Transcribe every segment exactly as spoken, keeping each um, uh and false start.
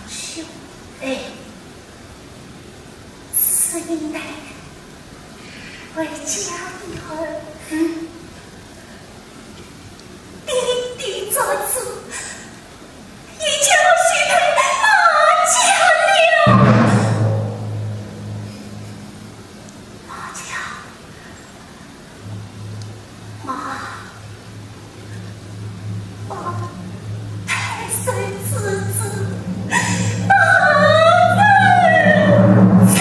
兄妹，此人乃为家的儿，爹爹做主，已将我许配马家了。马家，马，马太守之子，马文才。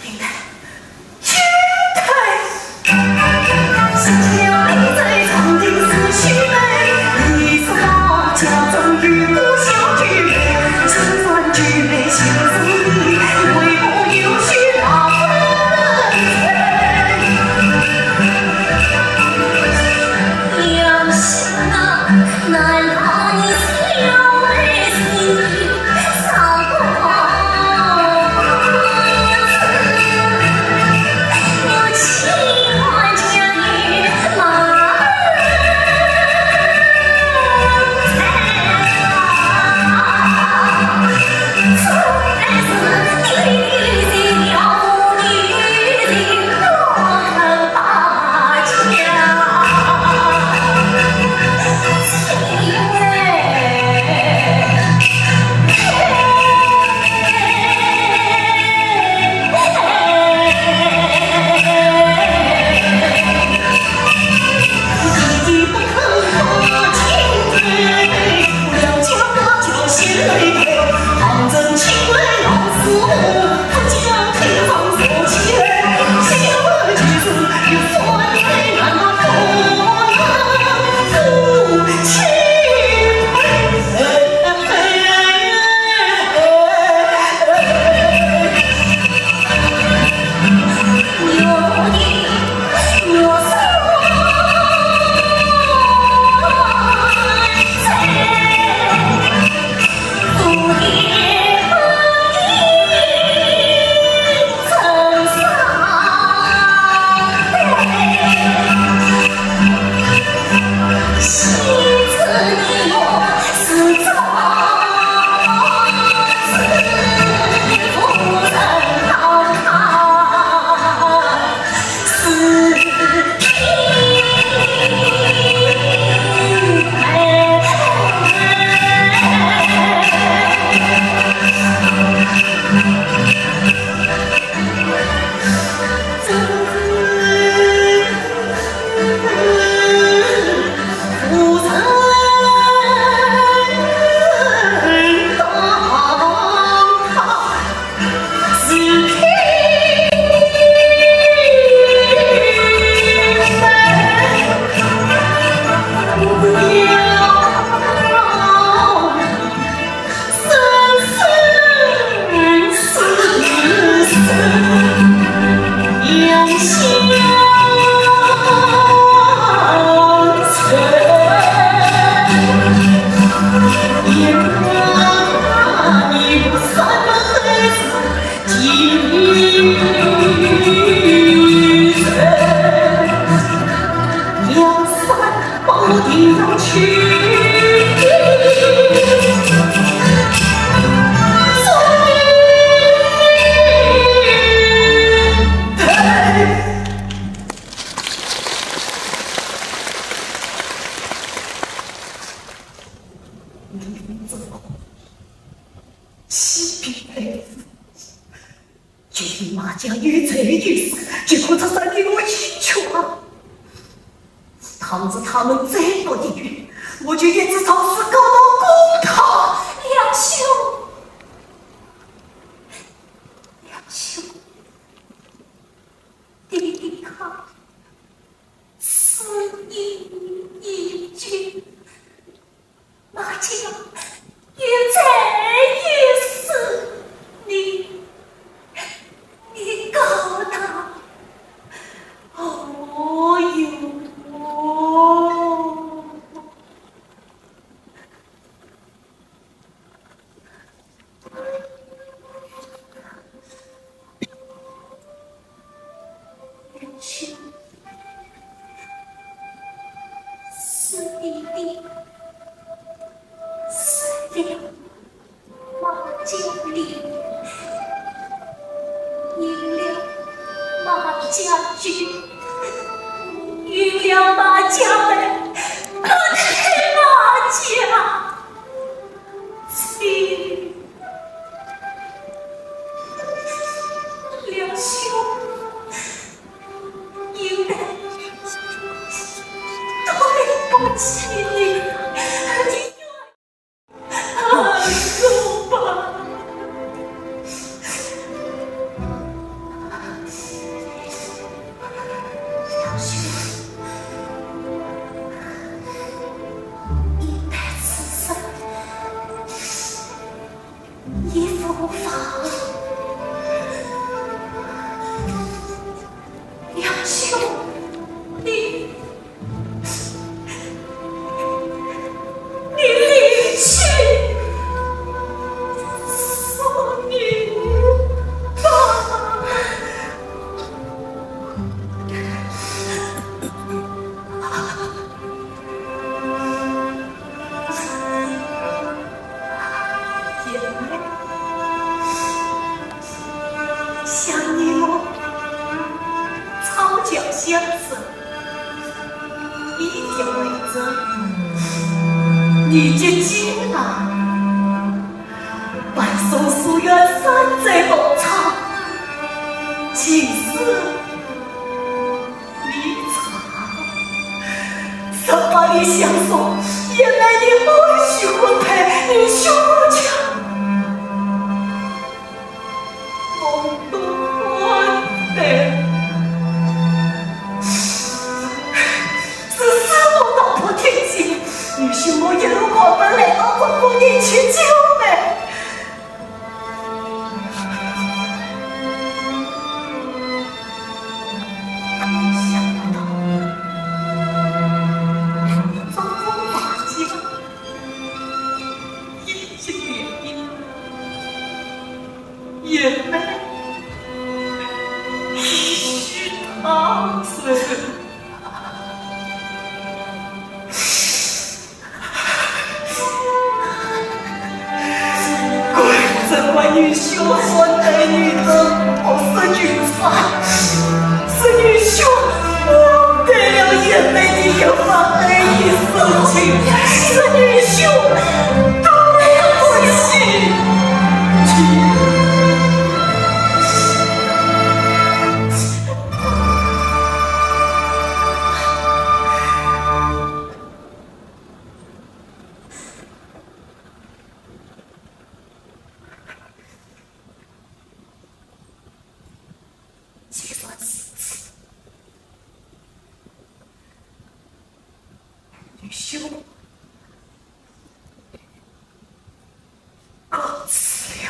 林黛，林黛。 欺骗！ 就凭马家有罪有势，就可出山给我一劝。倘若他们再不理会，我就一直找事告到公堂。梁兄，梁兄，爹爹他，此意已决。 马家有罪有势，你，你告他何用？你，你，你，啊，走吧。梁兄，你太自私。 你无妨。梁兄，你，你离去，送你吧。 想你我草桥相识，一点为证，你结金兰，半生夙愿山水牧场，情丝 离场，十八里相送，也难以安息婚配，你休想。我不会的，是师父打破天机，你是我一路狂奔来到中国，你去救命。 想不到，中风大起，一直点滴，眼泪一须淌水。 怪只怪女婿我对你的不是女差，是女婿我对了眼泪的一番爱意深情，是女婿对不起。既然如此，女婿告辞了。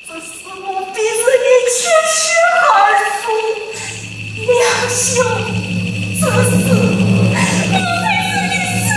这是我逼着你前去而死，梁兄，这是你逼着你死。